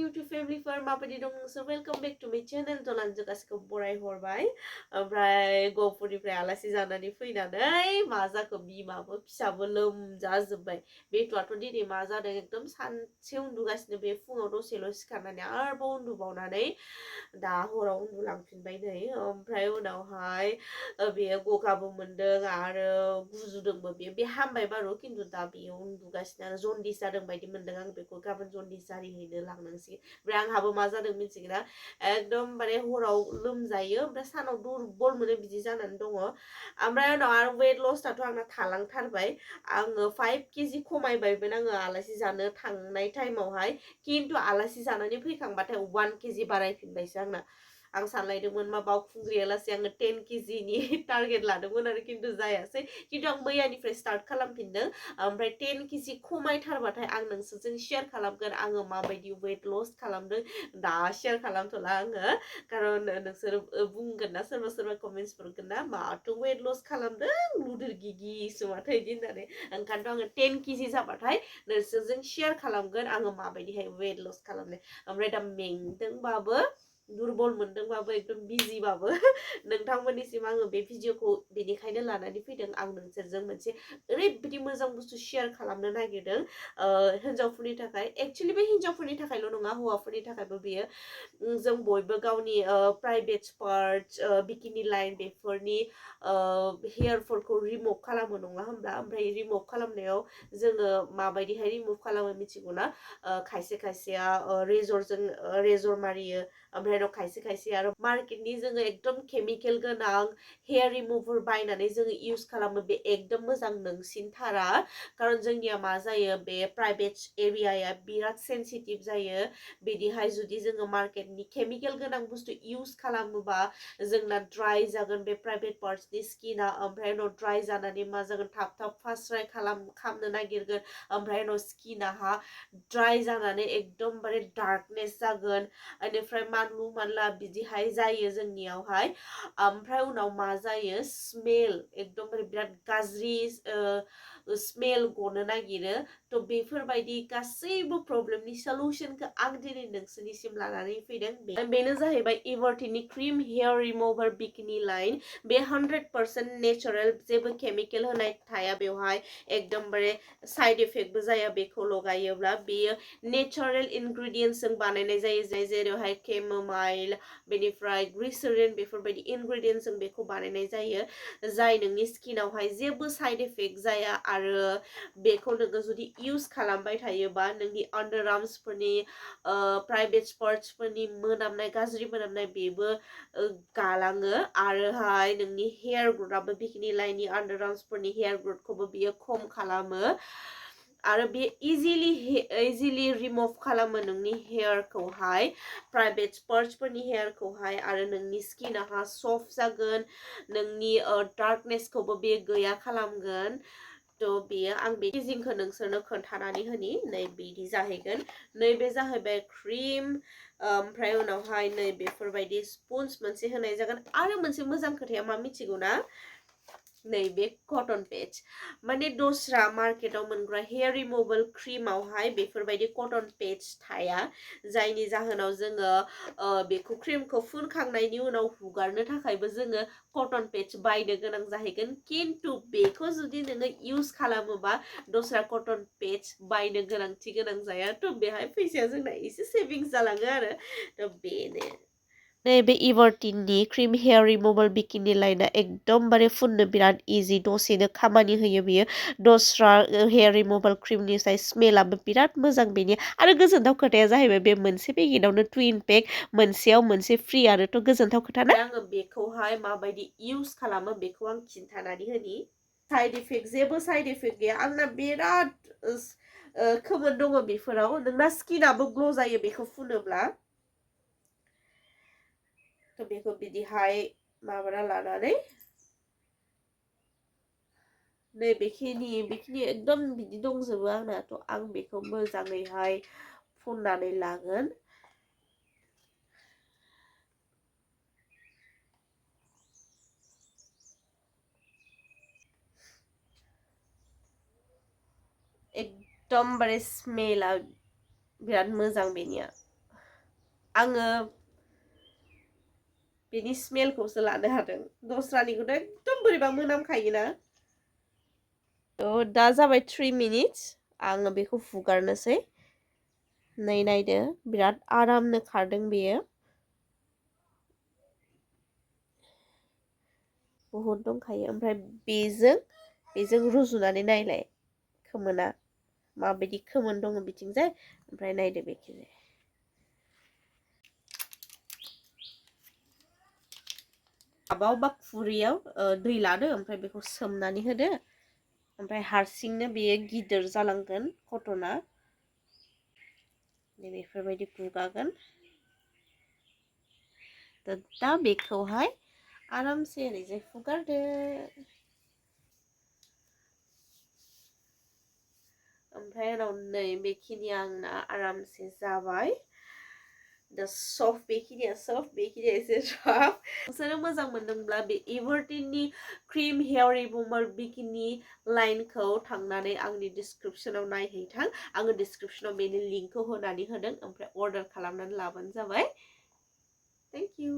YouTube फेमिलिफोर माबायदि दं नोंसोर वेलकाम बेक टु माय चेनेल जनानजों गासिखौ बराय हरबाय ओमफ्राय गहपुरनिफ्राय आलासि जानानै फैनानै मा जाखो बिमाबो फिसाबो लोमजाजोब्बाय बेथ'आथ' दिनै मा जादों एकदम सानसे उन्दुगासिनो बे फुङाव दसेल' सिखारनानै आरोबाव उन्दुबावनानै दा हराव उन्दुलांफिनबाय नै ओमफ्राय उनावहाय बेयो गगाबो मोनदों आरो गुजुदोंबो बे हामबाय बारु खिन्थु दा बेयो उन्दुगासिनो आरो जन्दिस जादों बायदि मोनदों आं बेखौ गाबोन जन्दिस जारिहैनो लांनांसिगोन ओमफ्राय आंहाबो मा जादों मिथिगोना एकदमबारे हराव लोमजायो ओमफ्राय सानाव दुरबल मोनो बिदि जानानै दङ ओमफ्राय उनाव आरो वेट लसआथ' आंना थालांथारबाय आङो 5 केजि खमायबायमोन आङो आलासि जानो थांनाय टाइमावहाय खिन्थु आलासि जानानै फैखांबाथाय 1 केजि बारायफिनबायसो आंना आं सानलायदोंमोन मा बावखुंग्रियालासे आङो 10 केजिनि टारगेट लादोंमोन आरो खिन्थु जायासै खिन्थु आं मैयानिफ्राय स्टार्ट खालामफिनदों ओमफ्राय 10 केजि खमायथारबाथाय आं नोंसोरजों शेयार खालामगोन आङो माबायदि वेट लस खालामदों दा शेयार खालामथ'ला आङो खारन नोंसोर बुंगोन ना सोरबा सोरबा कमेन्टस हरगोन ना माथो वेट लस खालामदों लुदोर गिगिसो माथो बिदि होननानै ओंखायनोथ' आङो 10 केजि जाबाथाय नोंसोरजों शेयार खालामगोन आङो माबायदिहाय वेट लस खालामनाय ओमफ्राय दा मेंदोंबाबो दुरबल मोनदोंबाबो एकदम बिजिबाबो नोंथांमोननिसिम आङो बे भिडिअखौ बेनिखायनो लानानै फैदों आं नोंसोरजों मोनसे ओरैबायदि मोजां बुस्थु शेयार खालामनो नागिरदों हिन्जावफोरनि थाखाय एक्चुअलि बे हिन्जावफोरनि थाखायल' नङा हौवाफोरनि थाखायबो बेयो जों बयबो गावनि प्राइभेट पार्टस बिकिनि लाइन बेफोरनि हेयारफोरखौ रिमुभ खालामो नङा होमब्ला ओमफ्राय रिमुभ खालामनायाव जोङो माबायदिहाय रिमुभ खालामो मिथिगौ ना खायसे खायसेया रेजर मारियो ओमफ्राय खायसे खायसे आरो मार्केटनि जोङो एकदम केमिकेल गोनां हेयार रिमुभार बायनानै जोङो इउज खालामो बे एकदम मोजां नोंसिनथारा खारन जोंनिया मा जायो बे प्राइभेट एरियाया बिराद सेन्सिटिभ जायो बिदिहाय जुदि जोङो मार्केटनि केमिकेल गोनां बुस्थु इउज खालामोबा जोंना ड्राइ जागोन बे प्राइभेट पार्टसनि स्किना ओमफ्राय उनाव ड्राइ जानानै मा जागोन थाब थाब फार्स्ट ड्राइ खालामनो नागिरगोन ओमफ्राय उनाव स्किनाहा ड्राइ जानानै एकदमबारे डार्कनेस जागोन बेनिफ्राय मानलु मानला बिदिहाय जायो जोंनियावहाय ओमफ्राय उनाव मा जायो स्मेल एकदमबारे बिराद गाज्रि स्मेल गनो नागिरो थ' बेफोरबायदि गासैबो प्रब्लेमनि सलुशनखौ आं दिनै नोंसोरनिसिम लानानै फैदों बेनो जाहैबाय एभारटिननि क्रिम हेयार रिमुभार बिकिनि लाइन बे 100% नेचारेल जेबो केमिकेल होनाय थाया बेवहाय एकदमबारे साइड इफेक्टबो जाया बेखौ लगायोब्ला बेयो नेचारेल इनग्रेडियेन्ट्सजों बानायनाय जायो जेरैहाय केमोमाइल बेनिफ्राय ग्लिसारिन बेफोरबायदि इनग्रेडियेन्ट्सजों बेखौ बानायनाय जायो जाय नोंनि स्किनावहाय जेबो साइड इफेक्ट जाया आरो बेखौ नोङो जुदि इउज खालामबाय थायोबा नोंनि आन्डार आर्मसफोरनि प्राइभेट पार्टसफोरनि मोनामनाय गाज्रि मोनामनाय बेबो गालाङो आरोहाय नोंनि हेयार ग्रोथआबो बिकिनि लाइननि आन्डार आर्मसफोरनि हेयार ग्रोथखौबो बियो खम खालामो आरो बे इजिलि रिमुभ खालामो नोंनि हेयारखौहाय प्राइभेट पार्टसफोरनि हेयारखौहाय आरो नोंनि स्किनाहा सफ्ट जागोन नोंनि डार्कनेसखौबो बे गैया खालामगोन थ' बेयो आं बे पेकेजिंखौ नोंसोरनो खोन्थानानै होनि नै बिदि जाहैगोन नैबे जाहैबाय क्रिम ओमफ्राय उनावहाय नै बेफोरबायदि स्पुन्स मोनसे होनाय जागोन आरो मोनसे मोजां खोथाया मा मिथिगौ ना नैबे कटन पेच माने दस्रा मार्केटाव मोनग्रा हेयार रिमुभाल क्रिमावहाय बेफोरबायदि कटन पेच थाया जायनि जाहोनाव जोङो बेखौ क्रिमखौ फुनखांनायनि उनाव हुगारनो थाखायबो जोङो कटन पेच बायनो गोनां जाहैगोन खिन्थु बेखौ जुदि नोङो इउज खालामोबा दस्रा कटन पेच बायनो गोनांथि गोनां जाया थ' बेहाय फैसाया जोंना एसे सेभिंस जालाङो आरो थ' बेनो नैबे एभारटिननि क्रिम हेयार रिमुभाल बिकिनि लाइना एकदमबारे फुननो बिराद इजि दसेनो खामानि होयो बियो दस्रा हेयार रिमुभाल क्रिमनिफ्राय स्मेलाबो बिराद मोजां बेनि आरो गोजोनथाव खोथाया जाहैबाय बे मोनसे पेकेटावनो टुइन पेक मोनसेयाव मोनसे फ्रि आरोथ' गोजोनथाव खोथा ना आङो बेखौहाय माबायदि इउज खालामो बेखौ आं खिन्थानानै होनि साइड इफेक्ट जेबो साइड इफेक्ट गैया आंना बिराद खोमोन दङ बेफोराव नोंना स्किनाबो ग्ल' जायो बेखौ फुनोब्ला थ' बेखौ बिदिहाय माबाना लानानै नै बेखिनि एकदम बिदि दंजोबो आंनाथ' आं बेखौ मोजाङैहाय फुननानै लागोन एकदमबारे स्मेला बिराद मोजां बेनिया आङो बेनि स्मेलखौसो लानो हादों दस्रानिखौथ' एकदम बोरैबा मोनामखायोना दा जाबाय 3 मिनिट्स आङो बेखौ हुगारनोसै नै नायदो बिराद आरामनो खारदों बेयो बहुद दंखायो ओमफ्राय बेजों रुजुनानै नायलाय खोमोना माबायदि खोमोन दङ बिथिंजाय ओमफ्राय नायदो बेखिजाय माबाव बा खुरैयाव दै लादो ओमफ्राय बेखौ सोमनानै होदो ओमफ्राय हारसिंनो बेयो गिदिर जालांगोन कटना बेफोरबायदि गुगागोन दा बेखौहाय आरामसे ओरैजाय हुगारदो ओमफ्राय उनाव नै बेखिनिया आंना आरामसे जाबाय दा सफ्ट बेखिनिया एसे राफ नोंसोरो मोजां मोनदोंब्ला बे एभारटिननि क्रिम हेयार रिमुभार बिकिनि लाइनखौ थांनानै आंनि डिसक्रिपसनाव नायहैथां आङो डिसक्रिपसनाव बेनि लिंकखौ होनानै होदों ओमफ्राय अर्डार खालामनानै लाबानो जाबाय थेंक इउ